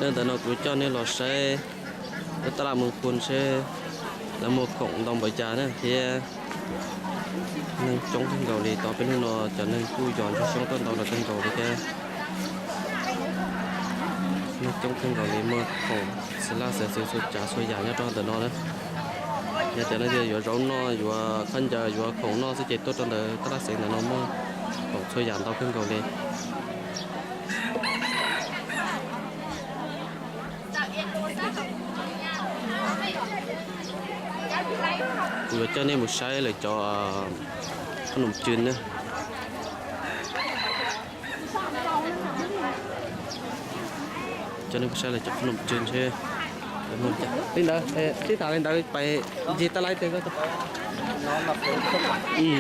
Ntawm no kuv coj nej los saib lub taj laj Moos Khun seb lawv muag khoom ntau npaum cas na thiab. Neeg coob kawg nkaus li, tau peb hnub no cov neeg kuj yos ntsoog xyoob tuaj ntau los kawg nkaus li thiab. Neeg coob kawg nkaus li, muag khoom xwm laj xwm xwm txhua tsav txhua yam nyob rau ntawm no na. Yog tias leej twg yuav zaub noj, yuav khaub ncaws, yuav khoom noj xwb ces tuaj rau ntawm taj laj xeev ntawm no muag khoom txhua yam ntau kawg nkaus li. Kuv yuav coj nej mus saib lawv cov qhob noom cw na. Coj nej mus saib lawv cov qhob noom cw seb. Li ntawd, sib tham li ntawd pais ncig taj laj ib teg.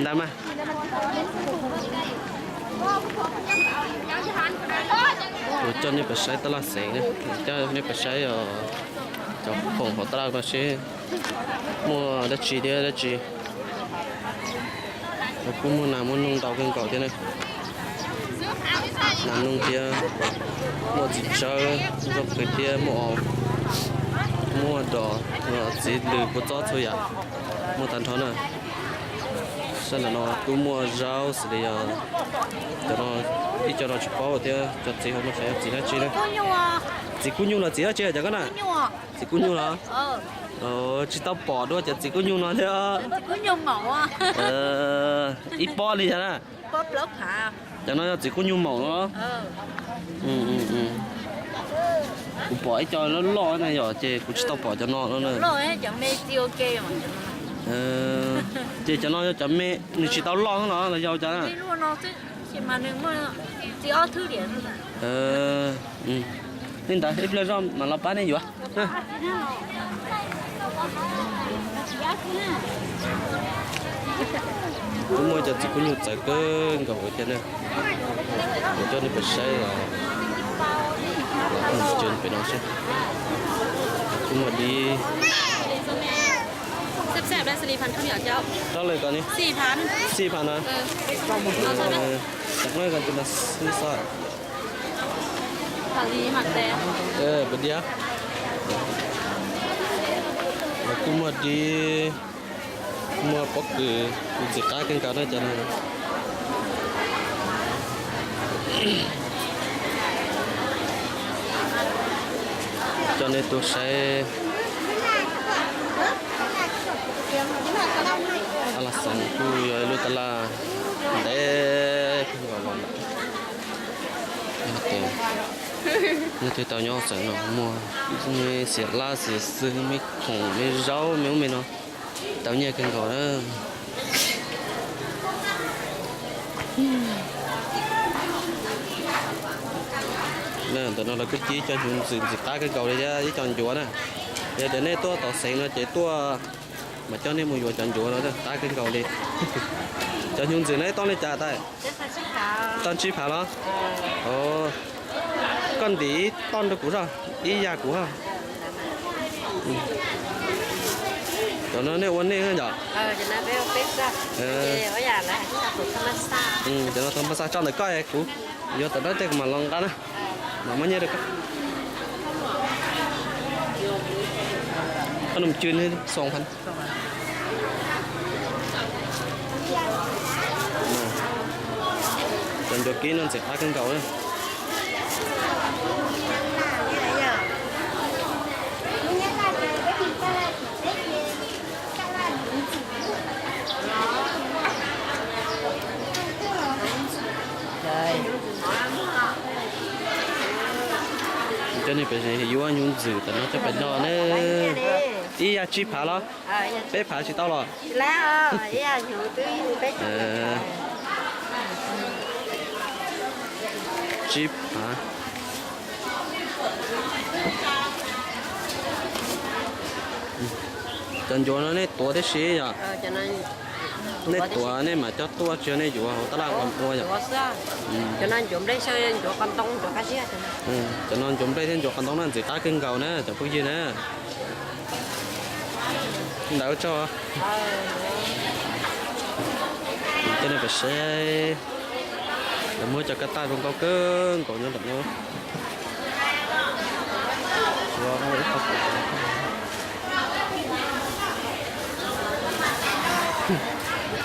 Ntawd mas. Kuv coj nej pais saib taj laj xeev, coj nej pais saib cov khoom hauv taj laj no seb muaj dab tsi thiab dab tsi. Kuj muaj nas muaj noog ntau kawg nkaus thiab na. Nas noog thiab, muaj txiv tsawb, muaj qws thiab, muaj, muaj dos, txiv lws kua txob txhua yam muaj tag nrho na. Sab ntawm no kuj muaj zaub xws li cov no, ib co no tsis paub thiab, cov txiv hauv no xyov yog txiv dab tsi na. Txiv kub nyuj los txiv dab tsi cov ko na? Txiv kub nyuj los? Tsis tau pom dua cov txiv kub nyuj no thiab. Ib pob li yog na. Cov no yog txiv kub nyuj maum no. Kuv pom ib co loj loj na yom, ces kuv tsis tau pom cov no no. Ces cov no yog cov me, nws tsis tau loj no los yog cov na? Li ntawd ib pliag zoj mam los pab nej yuav. Kuj muaj cov txiv kub nyuj txawv kawg nkaus thiab na. Kuv coj nej pais saib, coj pem no seb. Kuj muaj dib. Rau lawm ko ni. Xij phav na. Tam no ko tus no xij xoj. Pem diav. Kuj muaj dib, muaj pob kws, ntxim qab kawg nkaus na cov no. Coj nej tuaj saib. Taj laj xeev kuj yog ib lub taj laj ntev kawg nkaus los lawm. Leej twg tau nyob xeev no muag me xiam laj xiam xwb, me khoom me zaub me ub me no, tau nyiaj kawg nkaus na. Ntawm no lawv kuj ci ib co hnyuv ntxwm ntxim qab kawg nkaus li thiab ib co ncuav na. Yog tias nej tuaj tom xeev no ces tuaj mas coj nej mus yuav cov ncuav no qab kawg nkaus li. Cov hnyuv ntxwm no ib toj li cas tais? Toj tsib phav los? Koj ntim ib toj rau kuv zoj, ib yam kuv ha. Cov no nej ua nej yom? Cov no tau npaj xa tso ntawm koj kuv yuav tom no tej kuv mam los nqa na. Mam muab nyiaj rau koj. Qhob noom cw xoom phav. Cov ncuav kib no ntxim qab kawg nkaus na. Coj nej pem yuav hnyuv ntxwm tam no coj pem noj na. Ib yam tsib phav los? Peb phav tsis tau los? Tsib phav. Cov ncuav no nej tuav tib si yom? Nej tuav nej mam coj tuaj, tsis yog nej yuav hauv taj laj ua yom? Cov no ncuav nplej thiab ncuav qos ntoo na ntxim qab kawg nkaus na cov phooj ywg na. Ntawd tso. Coj nej pem saib, lawv muab cov kab taj zoo nkauj kawg nkaus nyob ntawm no.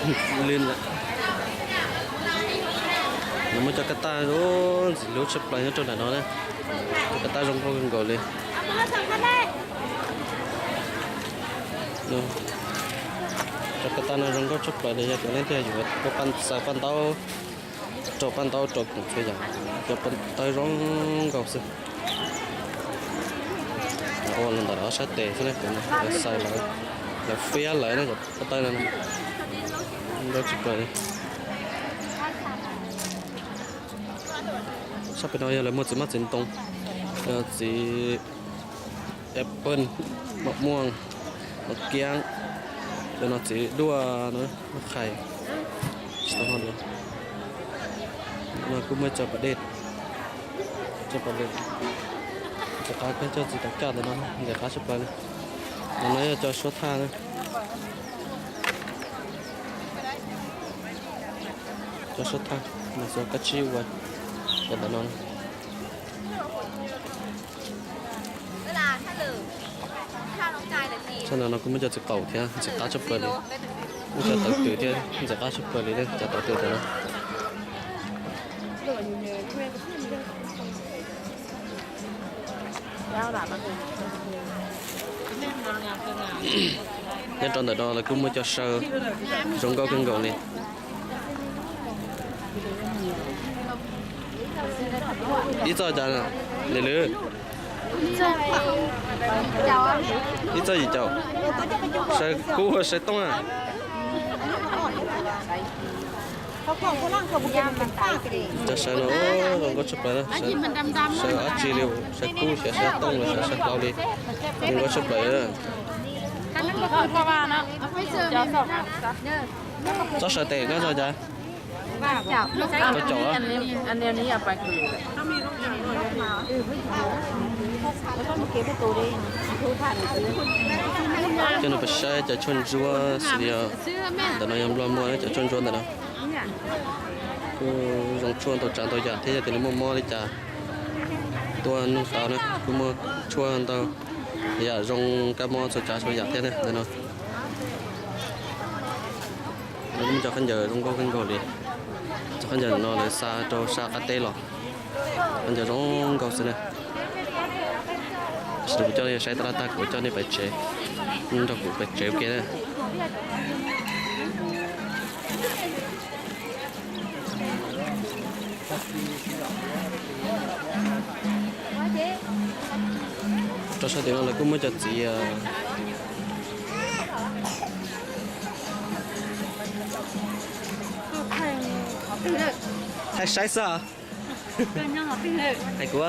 Lwj lawm. Nws muaj cov kab taj ntxim hlub tshaj plaws nyob rau nram no na. Cov kab taj zoo nkauj kawg nkaus li. Cov kab taj no zoo nkauj tshaj plaws li, yog tias leej twg yuav xaws paj ntaub, rau paj ntaub rau khoom txhua yam, cov paj tawb zoo nkauj xwb. Ua los ntawm lawv ob sab tes xwb na, lawv xaws lawv, lawv fiab lawv na cov paj tawb no. Zoo nkauj tshaj plaws li. Sab pem no yog lawv muag txiv maj txiv ntoo, txiv apple, mom muaj, mom kiab, cov no txiv duaj, maj qhais, tsis tau noj dua. No kuj muaj cov pas dej, cov pas dej, ntxim qab kawg, cov txiv tau caj ntawm no ntxim qab tshaj plaws li. No yog cov suab thaj na. Cov suab thaj, mas xyov kab tsib ua cov ntawm no. Sab ntawm no kuj muaj cov txiv qaum thiab ntxim qab tshaj plaws li. Muaj cov tawv twm thiab ntxim qab tshaj plaws li, cov tawv twm ntawm no. Nyob rau ntawm no lawv kuj muaj cov saw zoo nkauj kawg nkaus li. Ib txoj cas, Lis Lwm? Ib txoj yim caum. Saw kub saw tooj na. Cov saw no zoo nkauj tshaj plaws na, saw dab tsi li, saw kub xyov saw tooj los xyov saw hlau li, zoo nkauj tshaj plaws. Txoj saw tes koj txoj cas? Tau caum los? Coj no peb saib cov tshuaj ntsuab xws li, ntawm no yog Nplog muaj cov tshuaj ntsuab ntawm no. Kuj zoo tshuaj ntau tsav ntau yam thiab, yog tias nws muaj mob li cas tuaj nug tau na, kuj muaj tshuaj ntau yam zoo kab mob txhua tsav txhua yam thiab na ntawm no. Lawv muaj cov khaub ncaws zoo nkauj kawg nkaus li. Cov khaub ncaws no lawv xa rau sab qab teb los, khaub ncaws zoo nkauj xwb na. Tab sis kuv coj nej saib tab laj tag kuv coj nej pais tsev, nrog kuv pais tsev ua ke na. Rau sab tim no lawv kuj muab cov txiv thaij saib xwb. Hais kuv,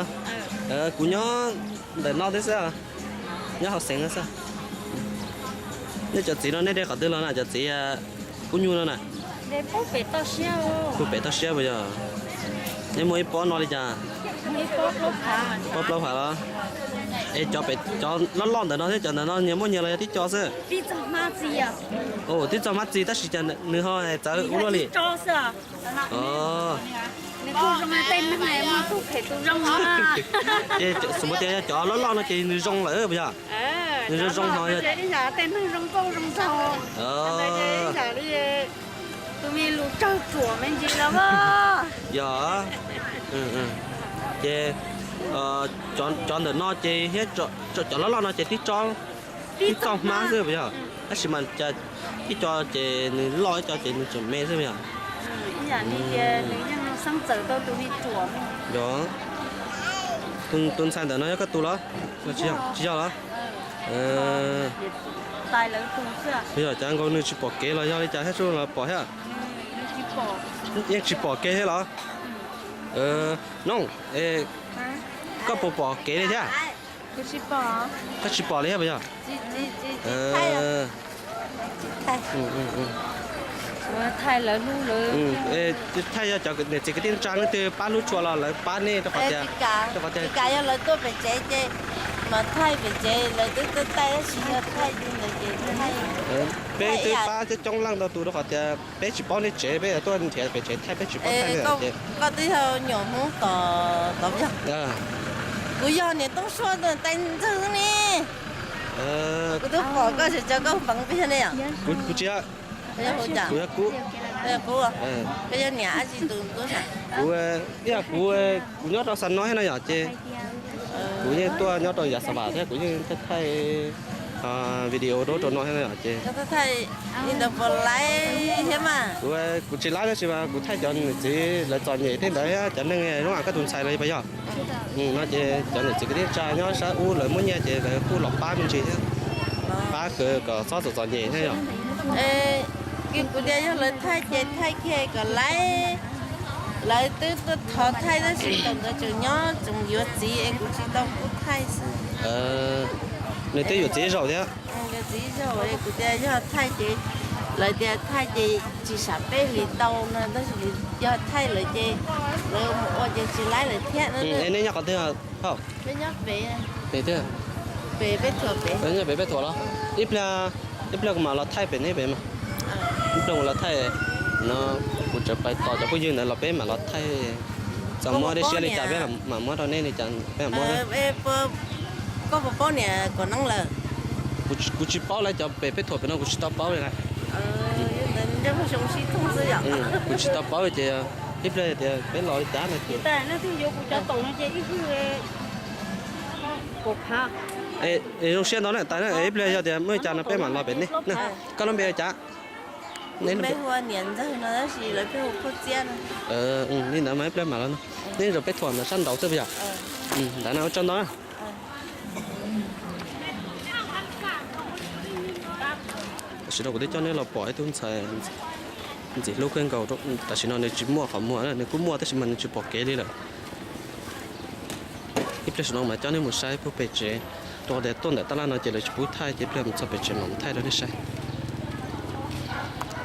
kuv nyob ntawm no thiab xwb, nyob hauv xeev no xwb. Nej cov txiv no nej de qhov twg los na, cov txiv kub nyuj no na? Pub pem toj siab puas yog? Nej muaj ib pob no li cas? Pob plaub phav los? Es cov loj loj ntawm no thiab cov ntawm no nyias muaj nyias los yog tib co xwb? Tib txoj hmab txi tab sis cas nws ho hais txawv ua luaj li. Ces xus mus tias yog cov loj loj no ces nws zoo lawm puas yog? Nws zoo zoo no yog tej neeg zoo nkauj zoo nraug. Tus me lus tsawg ruam me ntsis los. Yog, ces cov ntawm no ces thiab cov loj loj no ces tib txoj hmab xwb puas yog? Tab sis mas cas ib co ces nws loj ib co ces nws tseem me xwb puas yog? Yog, tus ntxhais ntawm no yog koj tus los? Tsis yog los? Puas yog cas nkaus nws tsis pom kev los yog li cas thiab tsuas los pom thiab? Yeej tsis pom kev thiab los? Noog, koj puas pom kev li thiab? Koj tsis pom li thiab puas yog? Thaij yog cov niam txiv kwv tij neej tsa leej twg pab hlub tshua los lawv pab nej rau qhov tias, rau qhov tias, yog lawv tuaj pem tsev ces mas thaij pem tsev lawv twb tuaj thaij, tab sis yog thaij li ntawd ces peb twb pab coob coob leej ntau tus rau qhov tias peb tsis paub nej tsev, peb tuaj nrhiav pem tsev thaij peb tsis paub thaij li ces. Koj twb yog nyuam Hmoob tom, tom yog. Kuv yog niam Toob Suab tus tais ntxawg ne. Kuv twb pom koj tseem cov koj peev peb yog ne. Kuv tsis yog. Kuv yog Kub. Kuv, kuv nyob rau Xa No thiab no yom, ces kuv yeej tuaj nyob rau yav Xa Vam thiab kuv yeej thaij thaij video rau rau no thiab no yom, ces kuv, kuv tsis laib tab sis mas kuv thaij cov niam txiv lawv txom nyem tej ntawd thiab cov neeg zoo li koj tus ntxhais los puas yog? No ces cov niam txiv kwv tij neej tsa nyob sab ub lawv muaj nyiaj ces lawv kuj los pab me ntsis thiab, pab khwv kom txhob txom txom nyem thiab yom. Kuv tias yog lawv thaij ces thaij kiag kom laib. Lawv twb tuaj thov thaij tab sis thaum ntawd tseem nyob tseem yuav txiv es kuv tsis tau pub thaij xwb. Nws twb yuav txiv zaum thiab. Yuav txiv zaum es kuv tias yog thaij ces, lawv tias thaij ces tsis sam peb hlis tau no tab sis yog thaij lawm ces lawv mus ua ces tsis laib lawm thiab. Nej nyob qhov twg? Pem twg? Pem peb thuam los? Ib pliag, ib pliag kuv mam los thaij pem neb pem mas. Ib pliag kuv los thaij no, kuv tseem pais tos cov phooj ywg ntawd los peb mam los thaij. Txawm muab dej siab li cas peb mam muab rau nej li cas peb mam muab. Koj puas paub niam Kom Neeb lawm? Kuv tsis paub lawv cov pem peb thuam pem no kuv tsis tau paub li lawm. Kuv tsis tau paub ces ib pliag tias peb los li cas no ces. Zoo siab ntau na tais na, ib pliag yog tias muaj li cas no peb mam los pem nej. Koj lub npe ua cas? Li ntawd mas ib pliag mam los no. Nej zaum peb thuam ntawd sab nraud xwb puas yog? Ntawd na ua tsaug ntau na. Tam sim no kuv twb coj nej los pom ib tug ntxhais ntxim hlub kawg nkaus, tam sim no nws tsis muaj qhov muag, nws kuj muaj tab sis mas nws tsis pom kev li lawm. Ib pliag saum no mas coj nej mus saib puag pem tsev, rau qhov tias tuaj ntawm tab laj no ces lawv tsis pub thaij ces ib pliag mus txog pem tsev mam mus thaij rau nej saib.